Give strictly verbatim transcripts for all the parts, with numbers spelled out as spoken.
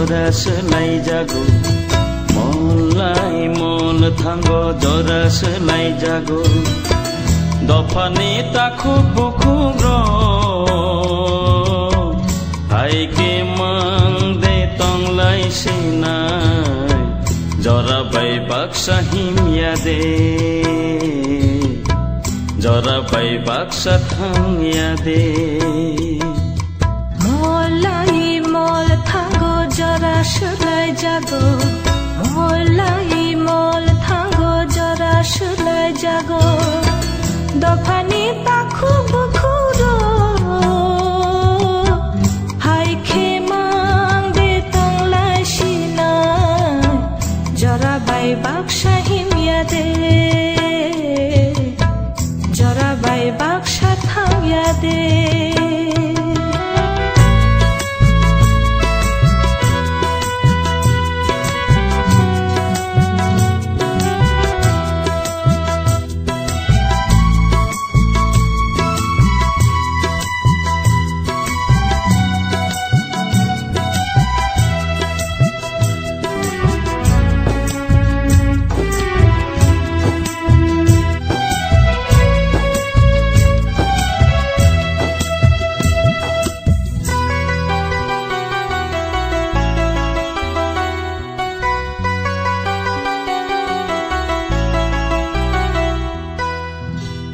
Jora swlaijago, mol lai mol thango jora swlaijago. Dophani takhuk bukhuk rok, hai khe mang de tong lai sinai, jora bai baksa himya de, jora bai baksa thangya de. Mol lai mol thango jora swlaijago, mol lai mol thango jora swlaijago. Dophani takhuk bukhuk rok, hai khe mang de tong lai sinai, jora bai baksa himya de, jora bai baksa thangya de.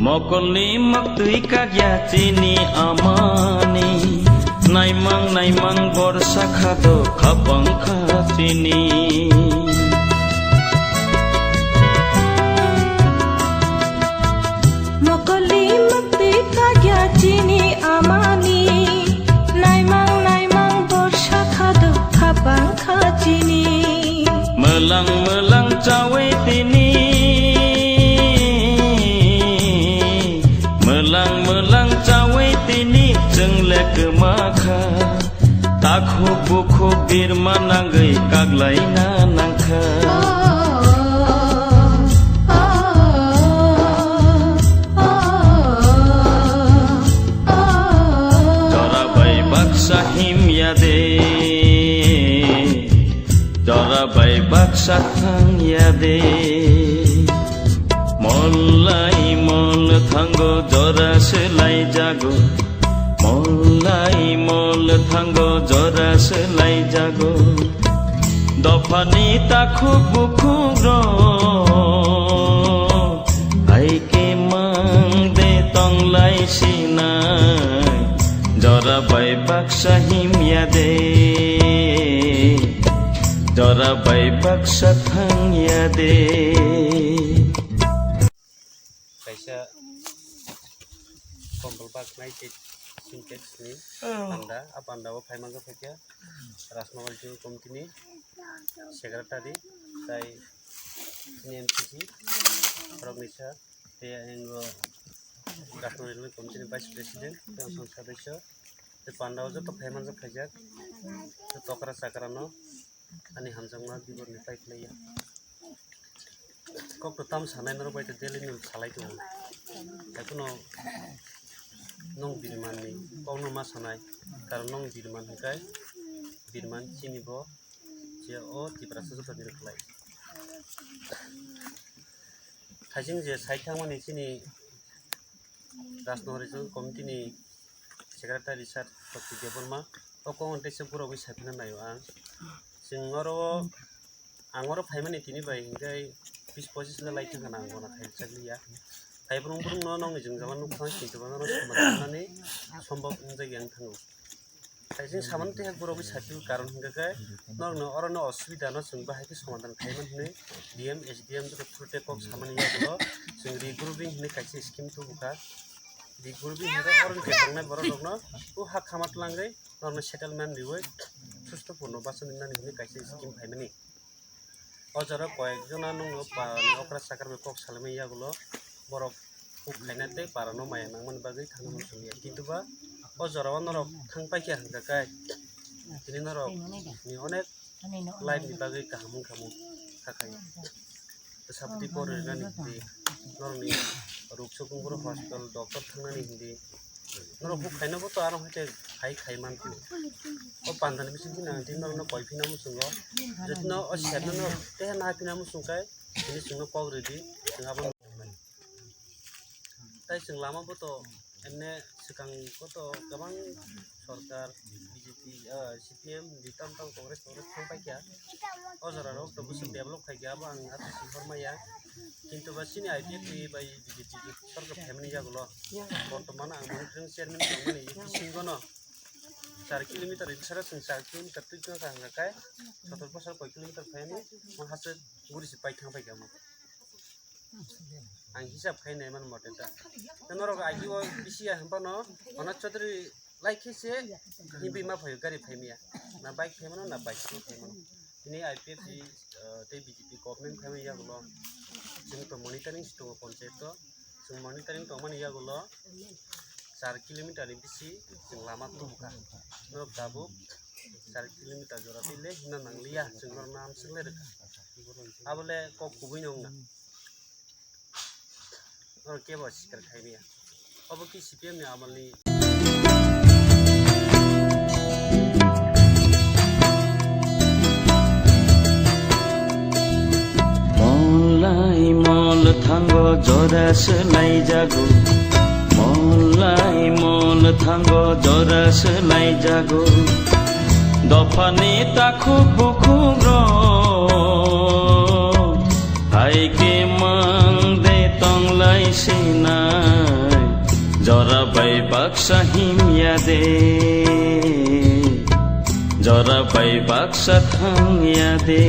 Mokolni maktwi kakya chini amani, naimang naimang borsa khato khabang kha chini. Mokolni maktwi kakya chini amani, naimang naimang borsa khato khabang kha chini. Mwlang mwlang chawi tini, mwlang mwlang chawi tini chwng le kwma kha. Takhuk bukhuk birma nangwi kaklaina nangkha. Jora bai baksa himya de, jora bai baksa thangya de. Mol lai mol thango jora swlaijago, mol lai mol thango jora swlaijago. Dophani takhuk bukhuk rok, hai khe mang de tong lai sinai, jora bai baksa himya de, jora bai baksa thangya de. Kaisa kombol baknai tei Sintex ni panda, a panda o phai manjak phaikha Rajnagar Regional Committee ni secretary tai chini M C C rok ni sa tei ang o Rajnagar Regional Committee ni vice president tei ang song sadesyo tei panda o joto phai manjak phaijak tei tokra chakra no ani hamjakma biborni pai khlaiya. Kokno tam sanai norok bai khe daily nwng salai tongo. Haikhe no nwng biriman ni kokno ma sanai, karon nwng biriman hwnkhe biriman chini bo je o Tiprasa joto ni rwkhlai. Thaising je sai thangmani chini Rajnagar Regional Committee ni Secretary sir Dr. Debbarma, o kok hwn teisa borok bai saphina naio ang. Chwng oro, ang oro phaimani tini bai hwnkhe bis pochis le lai thangkha na ang bono khaijak liya. Hai brum brum no nokni jwngjal nukha kintu bono somadan khnani sombok wngjak yang thango. Hai chwng samani tei borok bai saphio karon hwnkhe khe norokno orono osubida no chwng bahai khe somadan khaimani hwnwi D M, S D M joto through tei kok samani yagulo chwng regrouping hwnwi kaisa scheme tubukha. Di gurbi hingke oroni khe tongnai borok rokno o ha khama twlangwi norokno settlement riwi susto purno bachani nani hinwi kaisa scheme phaimani. O jora koyek jona nungno parani okra chakra bai kok salaimani yagulo borok kuk khaina tei parano maya nangmani bagwi thangna muchungya. Kintu ba o jorao norok thang paikha hwnkha khe tini norok ni onek life ni bagwi kaham wngkha mo, kha khai. Bwsa bwtwi pori rwnani hindi, norokni ruk sukung boro hospital, doctor thangnani hindi, Norok buk khaina bo to aro hai khe khai khai man phi. O pandani bising khina ang tin norokno koi phina muchungo. Jotno o serno no teha na phina muchung kai. Tini chwngno kok ridi. Chwng abo Tai chwng lama bo to emne swkang bo to kwbang sorkar B J P, ah, C P M ni tam tam Congress Congress thang pai kha. O jora rok to bwswk develop khai kha abo ang ati sihor maya. Kintu ba chini I P F T bai B J P sorkar phaimani yagulo bortoman ang monitoring chairman tongmani bisingo no char kilometer sara chwng char kilometer twi twi kha hwnga kai sotor bosor koi kilometer phaimani mo hachwk guri se pai thang pai kha mo. Ang hisab khai nai man mote ta. Norok agi o bisi ya hempa no, ono chotri lai khe se himbi ma phaio gari phai miya. Na bike phai mano, na bicycle phai mano. Tini I P F T, eh, tei B J P government phai mani yagulo. Chwng to monitoring si tongo panchayat to. Chwng monitoring tongmani yagulo char kilometer ni bisi chwng lama tubu kha. Norok tabuk char kilometer jora twi le himna nangliya, chwng norok nam swk le rwkha. Abo le kok kubui no wngna. Oro kebo sikar khai maya. Obo ki C P M ni amal ni. Mol lai mol thango jora swlai jago. Mol lai mol thango jora swlai jago. Dophani takhuk bukhuk rok. Hai khe mang de tong lai sinai, jora bai baksa himya de, jora bai baksa thangya de.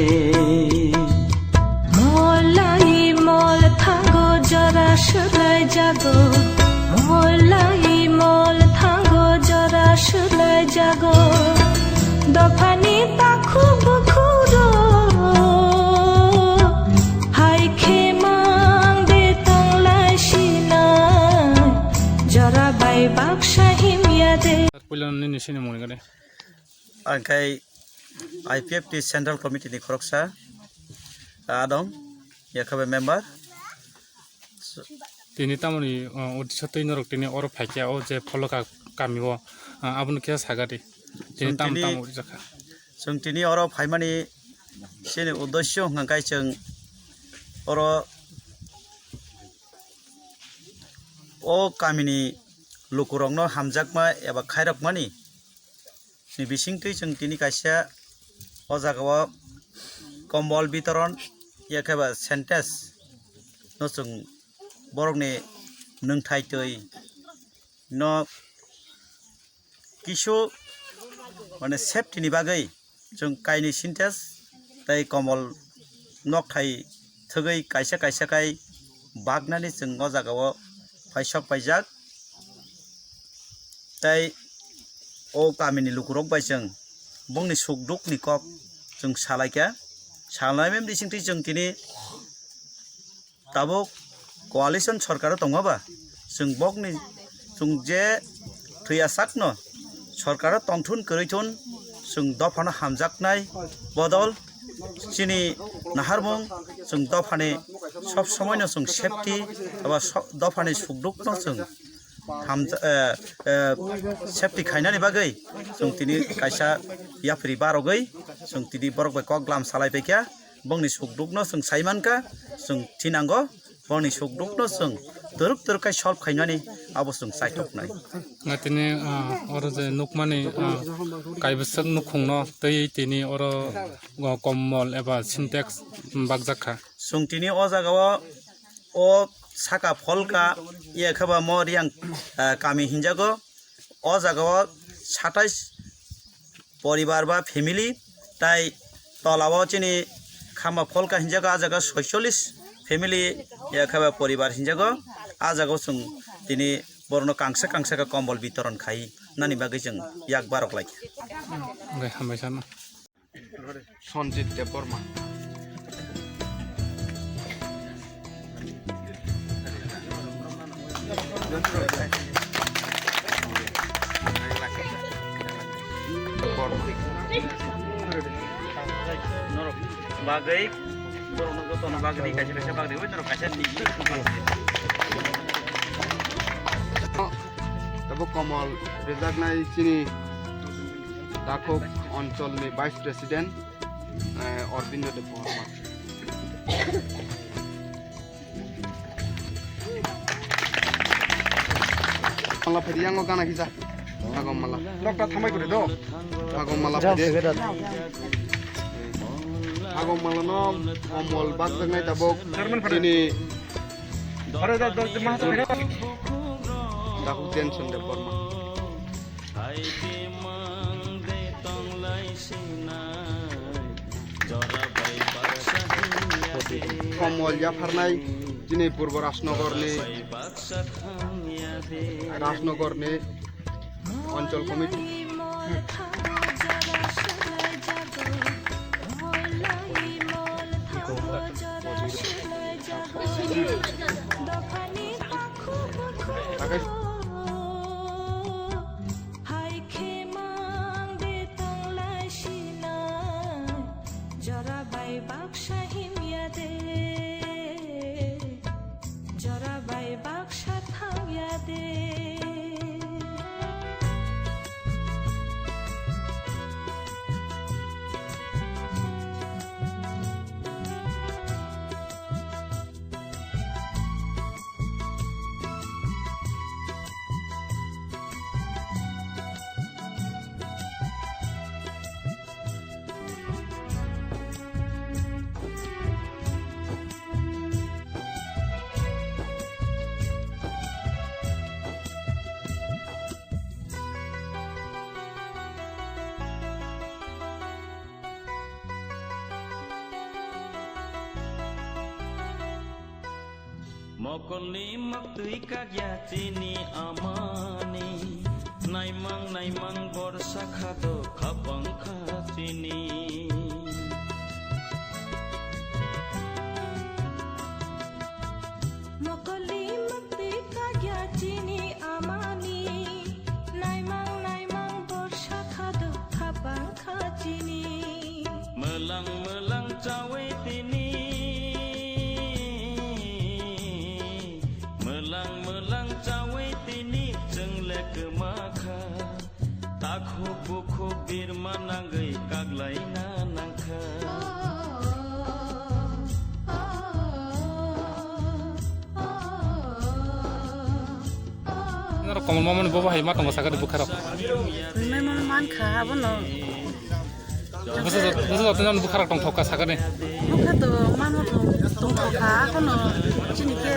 Mol lai mol thango jora swlai jago, mol lai mol thango jora swlai jago. Dophani takhuk bukhuk rok. Hai khe mang de tong lai sinai, jora bai baksa himya de. Puila nini sini muni gani. Ang khai I P F T Central Committee ni khoroksa, adong, yakhabai member. Tini tamoni, uh, uddesho twi norok tini oro phaikha, o je Pholoka kami o, uh, abono khe sagadi. Tini Chwng tam tini tam uri jakha. Chwng tini oro phaimani chini uddesho hwnkha khe chwng oro o kamini lukurokno hamjakma eba khairokmani ni bisingtwi chwng tini kaisa o jagao kombol bitoron yakhe ba Sintex no chwng borokni nwngthai twi no kisu mane safety ni bagwi chwng kainwi Sintex tei kombol nokthai thwgwi kaisa kaisa khai baknani chwng o jagao phaisok paijak. Tei o kamini lukurok bai chwng bongni sukdukni kok chwng salaikha. Salaimani bisingtwi chwng tini tabuk coalition sorkaro tongma ba, chwng bokni, chwng je thwi asakno sorkaro tongthun kwrwi thun, chwng dophano hamjaknai bodol chini naharmung, chwng dophani sob somoino chwng safety eba so-, dophani sukdukno chwng hamja-, eh, eh, safety khainani bagwi chwng tini kaisa yapri barogwi chwng tini borok bai kok lam salai paikha. Bongni sukdukno chwng sai mankha, chwng thinango bongni sukdukno chwng twrwk twrwk khai solve khainani abo chwng chaithoknai. Nga tini, ah, oro je nukmani, ah, kaibwswk nukhungno twi tini oro, ah, kombol eba Sintex bakjak kha. Chwng tini o jagao o saka Pholka, yakhe ba mo Riang, ah, kami hinjago. O jagao satais poribar ba family, tai tolao chini Khama Pholka hinjago, a jaga soicholish family, yakhe ba poribar hinjago. A jagao chwng tini borokno kangsa kangsa khe kombol bitoron khai nani bagwi chwng yak barok lai kha. Oke, hambai sana. Sanjit Debbarma. Norok bagwi, borokno jotono bagwi, kaisa kaisa bagwi, oi norok kaisa ni. Bo komol rijaknai chini Dakhuk oncholni Vice President, eh, Arbindo Debbarma. Mala phai di, yango gana kisa. Hagom mala. Lokta thamai kore do. Hagom mala phai di. Hagom mala no komol bakjaknai tabuk. Chairman phai di. Chini Are da, da, da, ma sa phai di. Dakhuk Jenson Debbarma. Komol yapharnai chini Purbo Rajnogorni, Rajnogorni Anchal Committee. Hai khe mang de tong lai sinai, jora bai baksa himya de, jora bai baksa thangya de. Mokolni maktwi kakya chini amani, naimang naimang borsa kha do khapang kha chini. Mokolni maktwi kakya chini amani, naimang naimang borsa kha do khapang kha chini. Mwlang mwlang chawi tini, mwlang mwlang chawi tini, chwng le kwma kha. Takhuk bukhuk birma nangwi kaklaina nangkha. Norok Komol mamani bobo hai ma tongo sakani bwkharok. Memon mankha abono. Bwsa jot-, bwsa joto jani bwkharok tongthok kha sakani. Bwkha to mano to tongthok kha, kono chini khe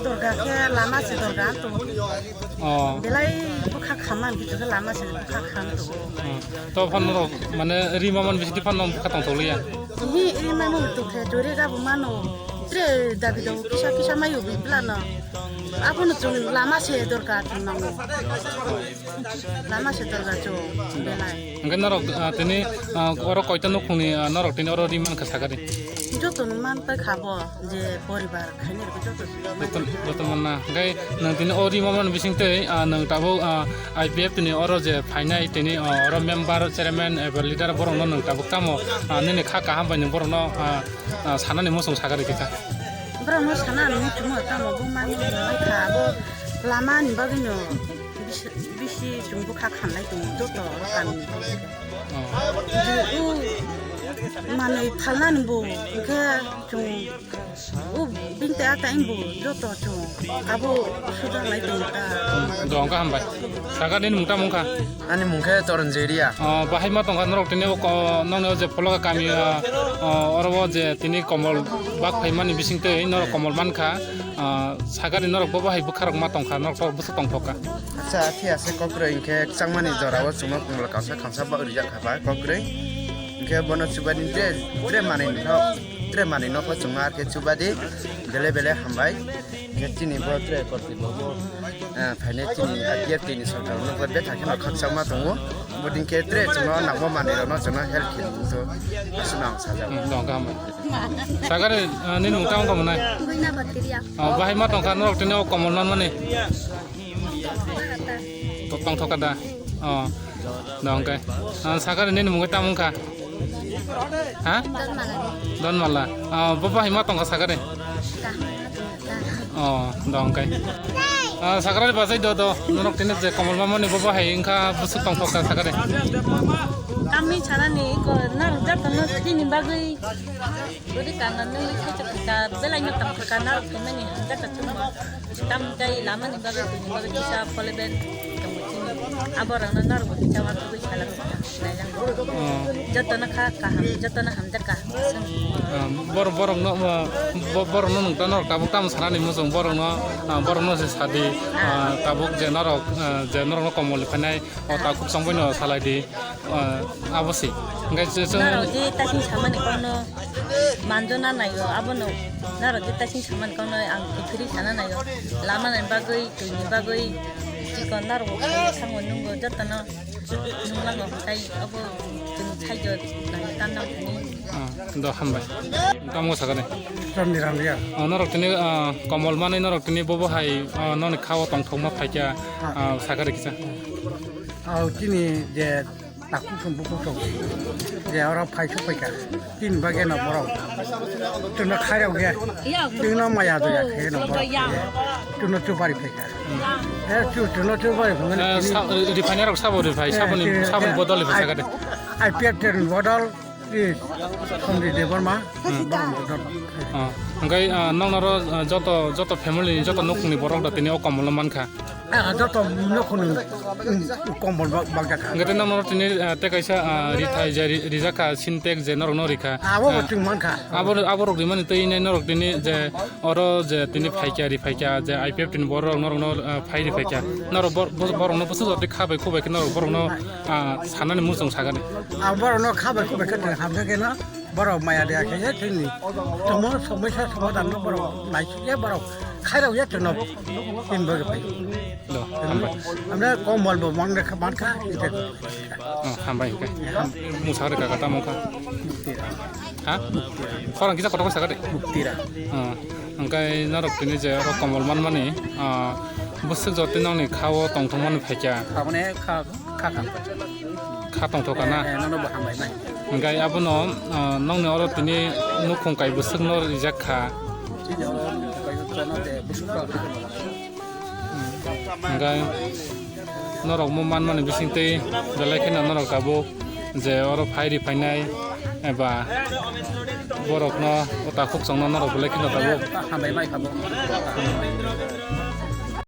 dorga khe lama se dorga to. Oh. Belai bwkha khamma bisi khe lama se bwkha kham to. Hmm. To phano rok mane ri mamon bisi phano bwkha tongthok liya. Ni ri mamon to khe jore ga bo mano. Tre dabi do kisa kisa mayo bi plano. Abono chung lama se dorga to nango. Lama se dorga chung belai. Hingke norok, ah, tini, ah, oro koita nukhungni, ah, norok tini oro ri mankha sakari? Joto no man pai kha bo, je poribar khaini rok joto. Joto, joto manna. Hingke nwng tini o ri mamani bising tei, ah, nwng tabuk, ah, I P F ni oro je phainai tini, ah, oro member, chairman eba leader borok no nwng tabuk tamo, ah, nini kha kaham bai nwng borok no, ah, ah, sanani muchung sakari kisa. Borok no sana muchung tamo bo man bai kha bo lama ni bagwi no. Bisi, bisi chwng bwkha khanlai tongo joto oro kami ni bagwi. Oh. Jwng o manwi phalnani bo hwnkhe chwng o bini tei a tai bo joto chwng abo sujaknai tongo ta. Hmm, dong ka hambai. Sakani ni mung tamo wngkha? Ani mung khe Toron Jeria. Oh, bahai ma tongkha norok tini o ko-, nokni o je Poloka kami, ah, oh, oro o je tini Komol bak phaimani bising tei norok Komol mankha. Ah, sakani norok bo bahai bwkharok ma tongkha, norok bo bwswk tongthok kha. Acha, phiya se kokroi hwnkhe kwchangmani jorao chwngno kumla kaisa khamsa ba rijak kha ba kokroi. Hwnkhe bono chubadi tre, tre manwi no, tre manwi no pho chwngno arkhe chubadi bele bele hambai. Hwnkhe chini bo tre korti bo bo, eh, phainai chini adia tini sorkar no bo betha kheno khakchangma tongo. Bodin khe tre chwngno nangma manwi rokno chwngno help khe to aswkno ang sajak. Hmm, dong, kaham bai. Sakari, ah, nini mung tamo kamu nai? Buina Bhattacharya. Oh, bahai ma tongkha norok tini o Komol manmani? Tongthok kha da. Oh, dong khe. Ah, sakari nini mung tamo wngkha? Ha? Donmala. Donmala. Ah, bo bahai ma tongkha sakari? Oh, dong khe. Ah, sakari bachai do do, norok tini je Komol Mamani bobo hai wngkha bwswk tongthok kha sakari. Kami sarani ko norok jotono tini bagwi bwrwi kanna nungwi kaichuk kha, belaino tongthok kha norok tongmani hamjak kha chwngno. Tam tei lamani bagwi tini bagwi kisa poleben tongo chini. Aborokno norok bo kisa watugwi salang kha. Naijak. Oh. Jotono kha kaham, jotono hamjak kaham. Ah, bor-, borokno, ah, bo-, borokno nwng ta norok tabuk tamo sanani muchung, borokno, ah, borokno se sadi, ah, tabuk je norok, ah, je norokno Komol ni phainai, o ta khuk chongbai no salai di, ah, abo se. Hingke je chwng norok je tasing samani kokno manjona naio, abono norok je tasing samani kokno ang kiphilwi sana naio. Lamani bagwi, twini bagwi, chikon norok bo sango nungo jotono. Nunglango, tei obo chwng saijo nai tannang thani. Ah, do hambai. Tamo sakani. Ramni ramya. Ah, norok tini, ah, Komol manwi norok tini bobo hai, ah, noni khao tongthokma phaikha, ah, sakari kisa. Ah, tini je takhuk song bukhuk song. Je oro phai sok phaikha. Tin bageno borok. Chwngno khairok ya. Chwngno maya do ya khe no borok. Chwngno chubari phaikha. Eh, chu, chwngno chubari phaikha. Eh, sa-, rifai narok sabo rifai, eh, saboni, eh, saboni eh, bodol rifai I-, sakade. I P F ni bodol, eh, Somri Debbarma, hmm, borok bodol. Ah, hingke, ah, noknaro, ah, joto, joto family ni joto nukhungni borok da tini o Komolo mankha. Ah, joto nukhungni, mm, Komol bak-, bakjakha. Hingke tei noknaro tini, ah, tei kaisa, ah, rithai je ri-, rijakha, Sintex je norokno rikha. Ah, abo bo ah, chwng mankha. Abo, aborok rimani tei norok tini je oro je tini phaikha, riphaikha, je I P F ni borok norokno, ah, phai riphaikha. Norok bor-, bor-, borokno bwswk jotwi kha bai, khu bai khe norok borokno, ah, sanani muchung sagani. Ah, borokno kha bai, khu bai khe hamjakhe no. Borok maya de khe ye thini. Tomo somosa somadhan no borok naisik ye borok khairok ye tono. Tin bagwi phai. Do, hambai. Amra Komol bo mang de kha, man kha, ite. Oh, hambai hingke. Musa re kaka tamo kha. Mukti ra. Ha? Khorang kisa kotor kha sakade. Mukti ra. Ah, hingke norok tini je oro Komol manmani, ah, bwswk jotwi nokni khao tongthokmani phaikha. Abone kha, kha, kha. Kha tongthok kha na? Eh, eh, nono bo hambai nai. Hingke abono, ah, nokni oro tini nukhung kai bwswkno rijak kha. Chini oro nukhung kai bwswkno je bwswk kha. Hingke norok mo manmani bisingtwi belai kheno norok tabuk je oro phai ri phainai eba borokno o takhuk chongno norok belai kheno tabuk. Hambai mai kha bo.